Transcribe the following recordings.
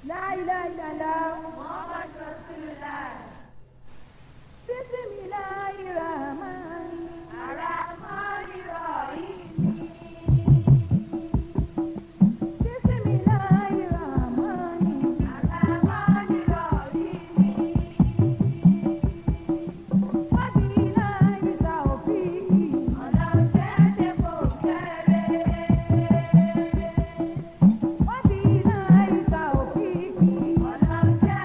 La ilaha illallah. Muhammad Rasulullah. Bismillahirrahmanirrahim. Ar-Rahmanir-Rahim. Bismillahirrahmanirrahim. Ar-Rahmanir-Rahim. Wabillahi tawfiq. Ọlọ́run jẹ́ ṣe kò kéré. Wabillahi tawfiq. Ọlọ́run jẹ́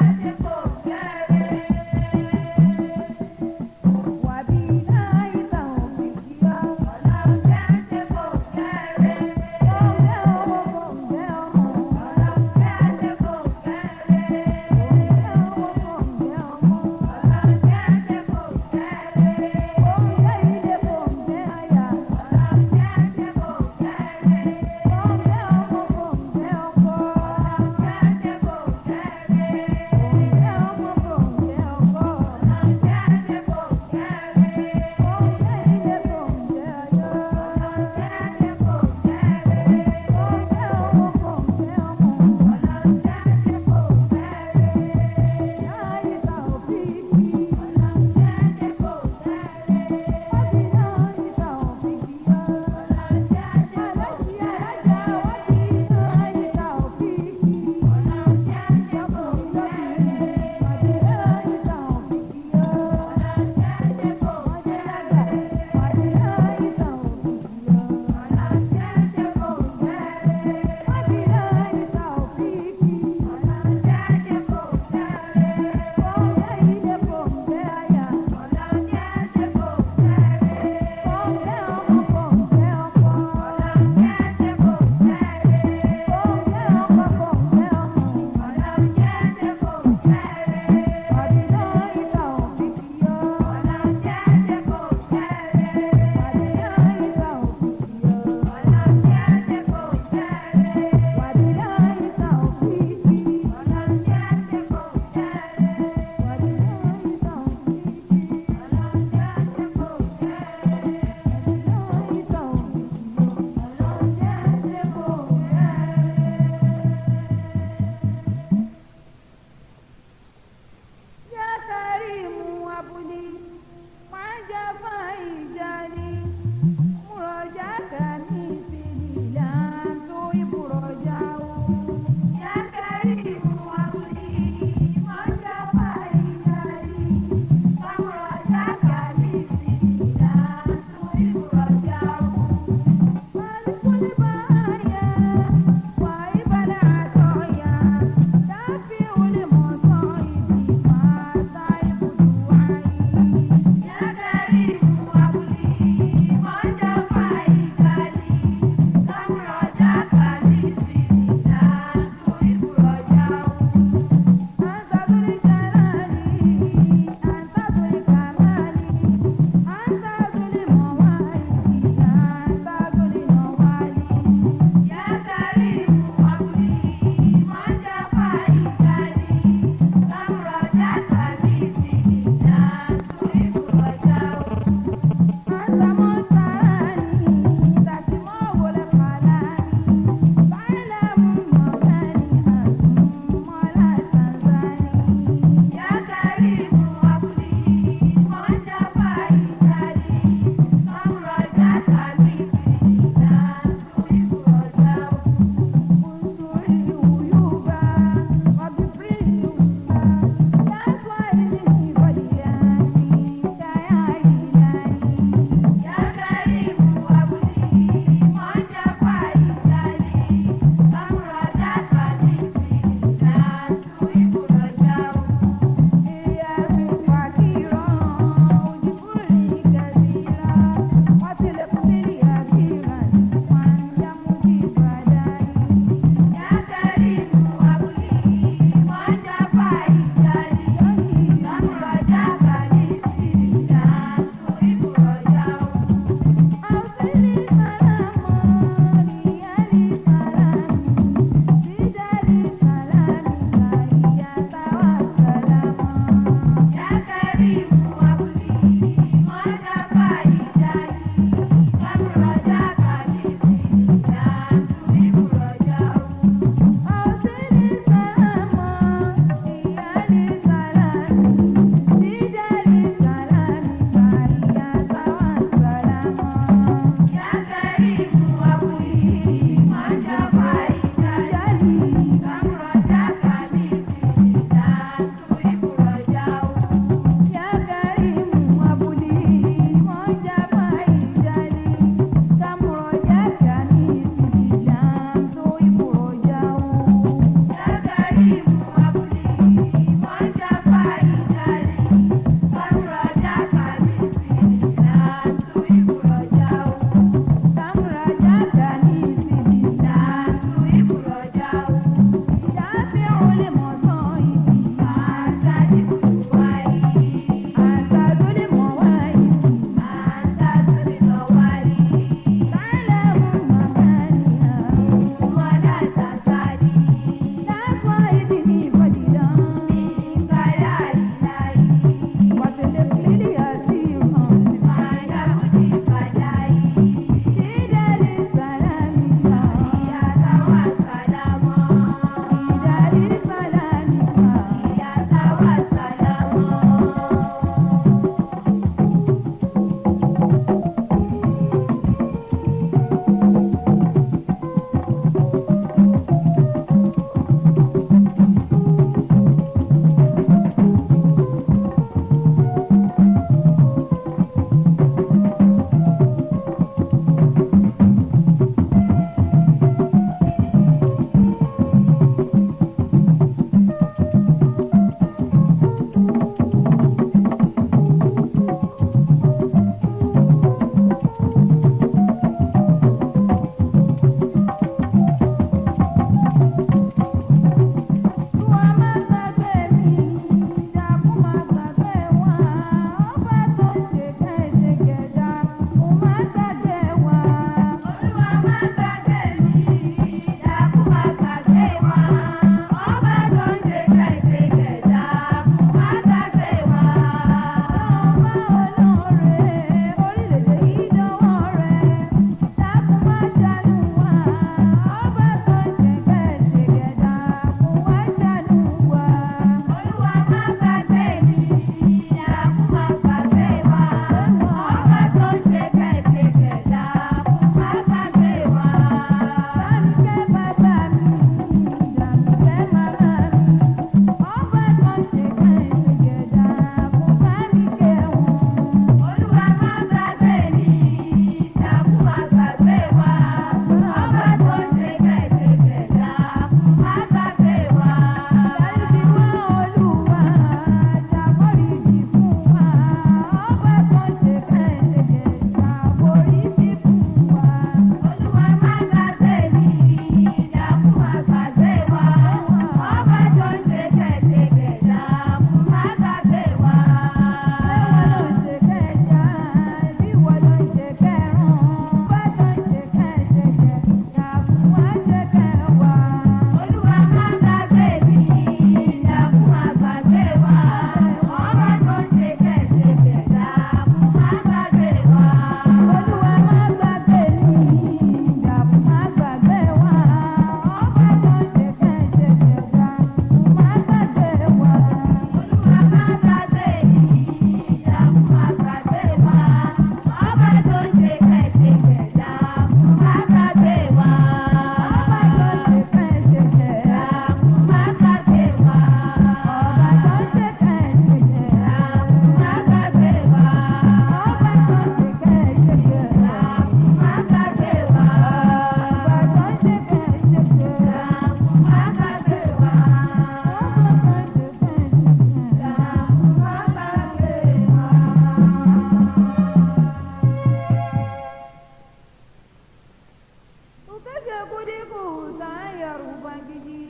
Ubangiji,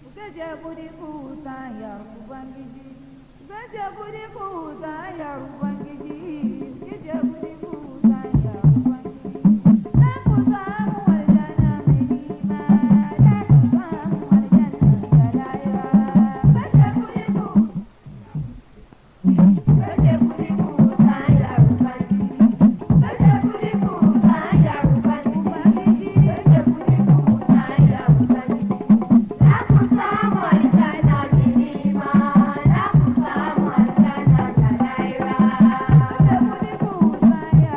ku kashe kudi ku huta ya Ubangiji. Ku kashe kudi ku huta ya Ubangiji, ku kashe kudi ku huta ya Ubangiji. Za ku samu aljanna mai ni'ima, za ku samu aljanna da lahira. Kashe kudi ku Kashe kuɗi ku hanyar Ubangiji. Kashe kuɗi ku hanyar Ubangiji. Kashe kuɗi ku hanyar Ubangiji. Za ku samu aljanna mai ni'ima, za ku samu aljanna da lahira. Kashe kudi ku huta ya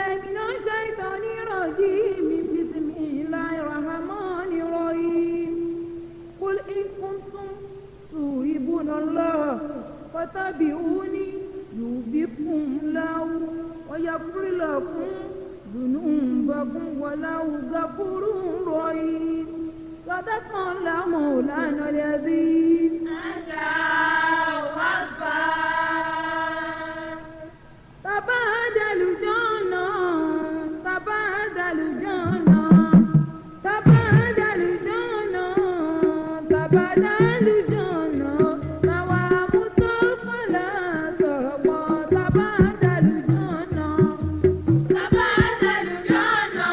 بالله من الشيطان الرجيم. بسم الله الرحمن الرحيم. قل إن كنتم تحبون الله فاتبعوني يحببكم الله ويغفر لكم ذنوبكم والله غفور رحيم. صدق الله مولانا العظيم. Allahu Akbar. Bàbá Adàlùjọ́nà, bàbá Adàlùjọ́nà, bàbá Adàlùjọ́nà, bàbá Adàlùjọ́nà, àwa Mùsùlùmí sọ̀rọ̀ pọ̀, bàbá Adàlùjọ́nà. Bàbá Adàlùjọ́nà,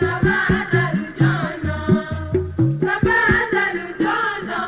bàbá Adàlùjọ́nà, bàbá Adàlùjọ́nà,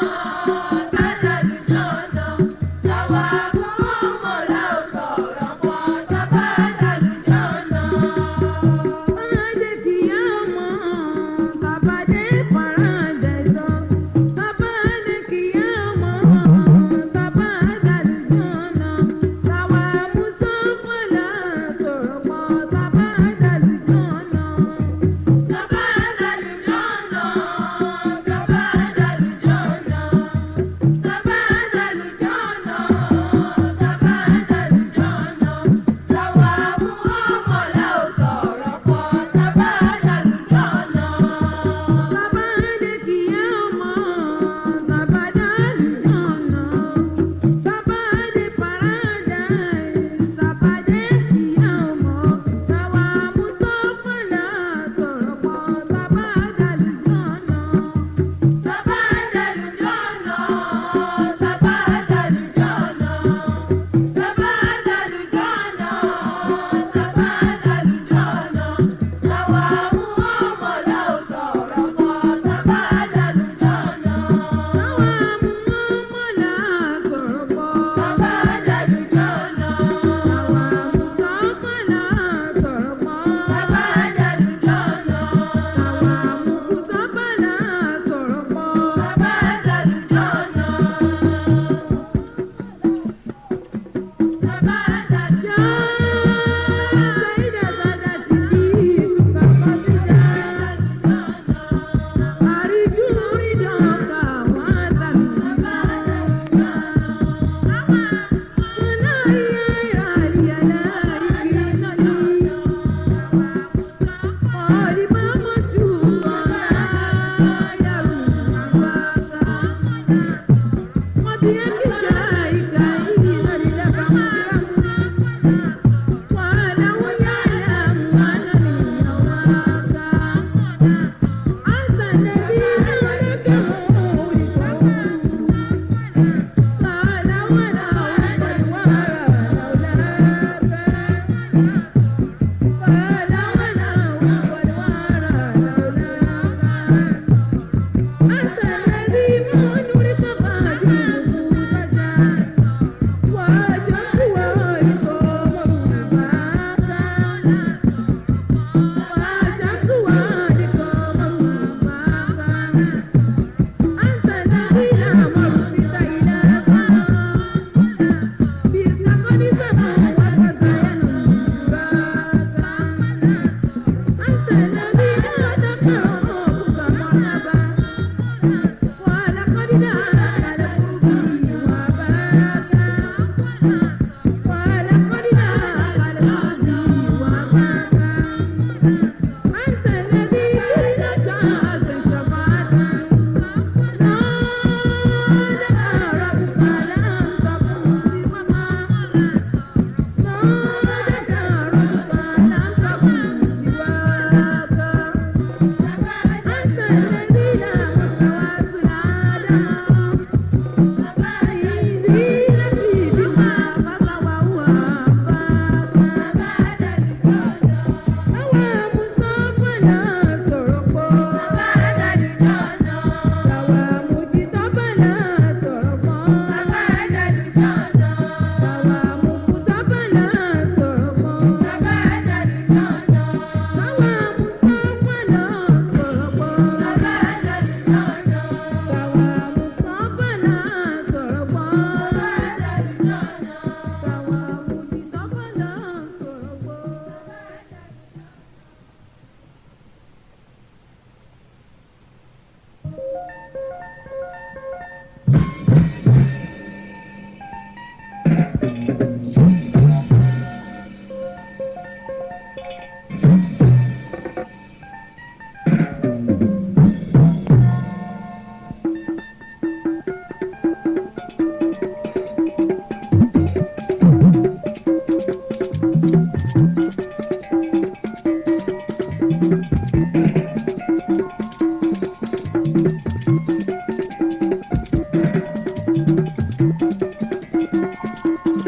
I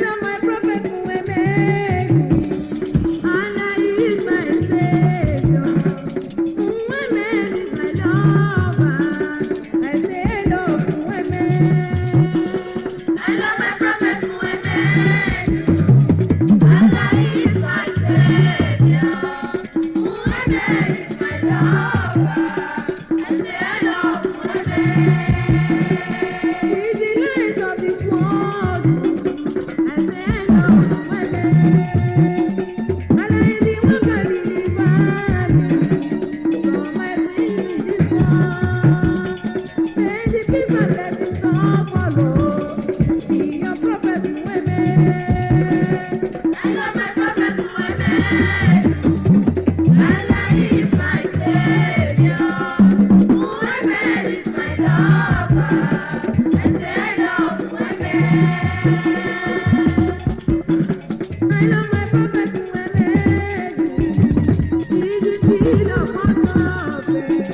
love my prophet Muhammad. Allah is my savior. Muhammad is my lover. I say I love Muhammad. I love my prophet Muhammad. Allah is my savior. Muhammad is my lover. I say I love Muhammad. He's the light of this world. I say I love Muhammad. Allah is the one can deliver me from my sin in this world. May the peace and blessings all follow your prophet Muhammad. I love my prophet Muhammad. Allah is my savior. Muhammad is my lover. I say I love Muhammad. I love my prophet Muhammad. He's the seed of all prophets.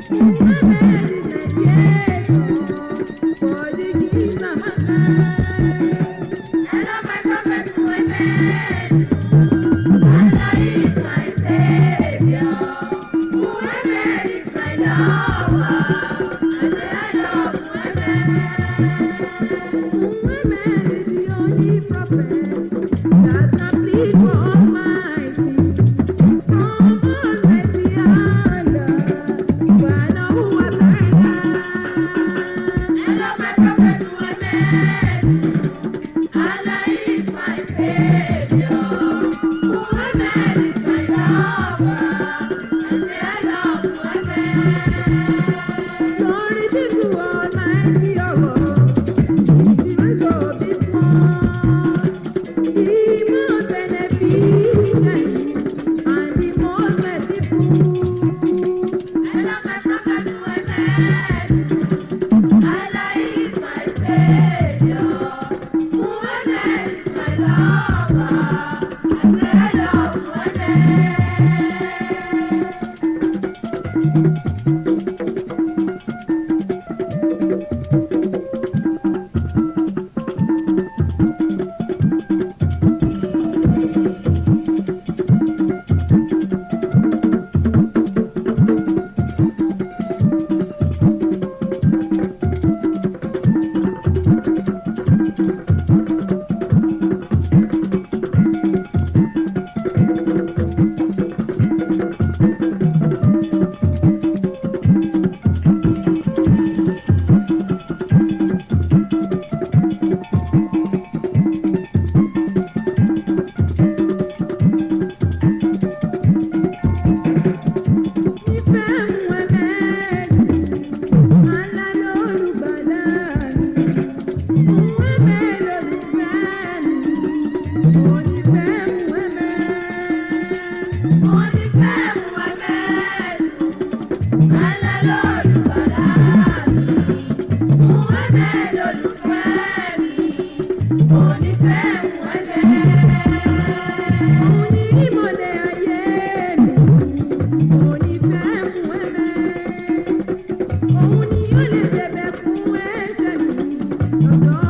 Muhammad is my creator, for the king of mankind. I love my prophet Muhammad. Allah is my savior. Muhammad is my lover. I say I love Muhammad. Muhammad is the only prophet that can plead for Almighty. From Almighty Allah, Subhanahu wa Ta'ala. I love my prophet Muhammad. Allah is my savior. Muhammad is my lover. I say I love Muhammad. Glory be to Almighty Allah, the ruler of this world, the most beneficent and the most merciful. I love my prophet Muhammad. Allah is my savior. Muhammad is my lover. I say I love Muhammad. Ìfẹ́ Muhammad, Allah lolùgbàlà mi. Muhammad lolùfẹ́ mi, mo nífẹ̀ẹ́ Muhammad. Mo nífẹ̀ẹ́ Muhammad. Allah lolùgbàlà mi. Muhammad lolùfẹ́ mi. Mo nífẹ̀ẹ́ Muhammad. Òun ni ìmọ̀lẹ̀ ayé mi, mo nífẹ̀ẹ́ Muhammad. Òun ni ó lè bẹ̀bẹ̀ fún ẹ̀ṣẹ̀ mi lọ́dọ̀